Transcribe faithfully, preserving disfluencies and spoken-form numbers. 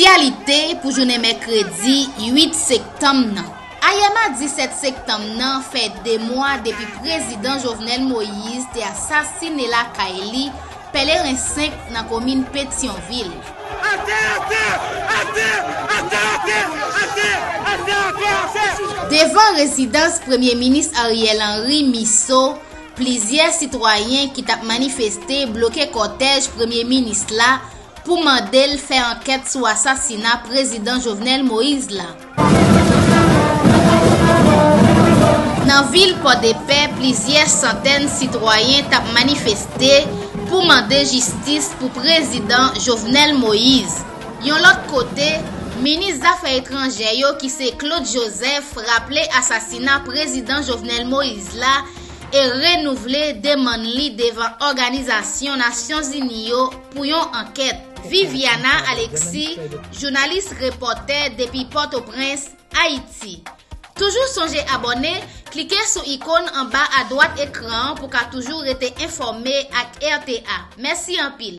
Aktyalite pou jounen mèkredi uit septanm nan. Ayè madi sèt septanm nan fè de mwa depi prezidan Jovenel Moïse te asasine lakay li, Pèleren senk, nan komin Petyonvil. Devan rezidans Premye Minis Ariel Henry, Miso, plizyè sitwayen ki t ap manifeste bloke kòtèj Premye Minis la pou mande l fè ankèt sou asasina prezidan Jovenel Moïse la. Nan vil Pòdepè, plizyè santèn sitwayen t ap manifeste pou mande jistis pou prezidan Jovenel Moïse. Yon lòt kote, minis zafè etranjè yo ki se Claude Joseph raple asasina prezidan Jovenel Moïse la e renouvle demann li devan Òganizasyon Nasyonzini yo pou yon ankèt. Viviana Alexis, jounalis repòtè depi Pòtoprens, Ayiti. Toujou sonje abòne, klike sou ikòn anba adwat ekran an pou ka toujou rete enfòme ak R T A. Mèsi anpil.